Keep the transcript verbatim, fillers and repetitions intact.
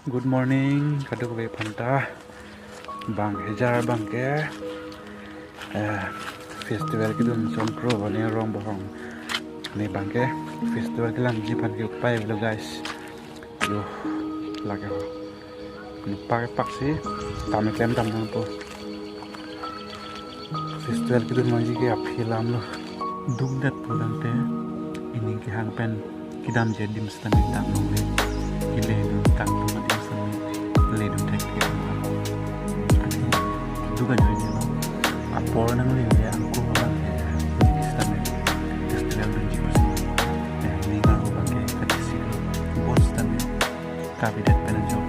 Good morning, kadokave aphanta. Bang hejar bangke, eh, festival kedun Songkro bani Rongbohong ni bangke festival kelamji aphan ke upai avelo guys. Yo, lake ho. Nokpak pak si tame klem dam nangpo. Festival kedun mangji ke aphi alam lo. Dukdet pulangte ining kehang pen kedamji adim sitame dam longle. Kele dun tangtung adim sitame le dun thek thek. Ani duk ajoine lo. Apor nanglele angko abang ke sitame festival dunji pusi. Eh, ning arlo abang ke kachisi lo. Bon sitame kavedet pen ajo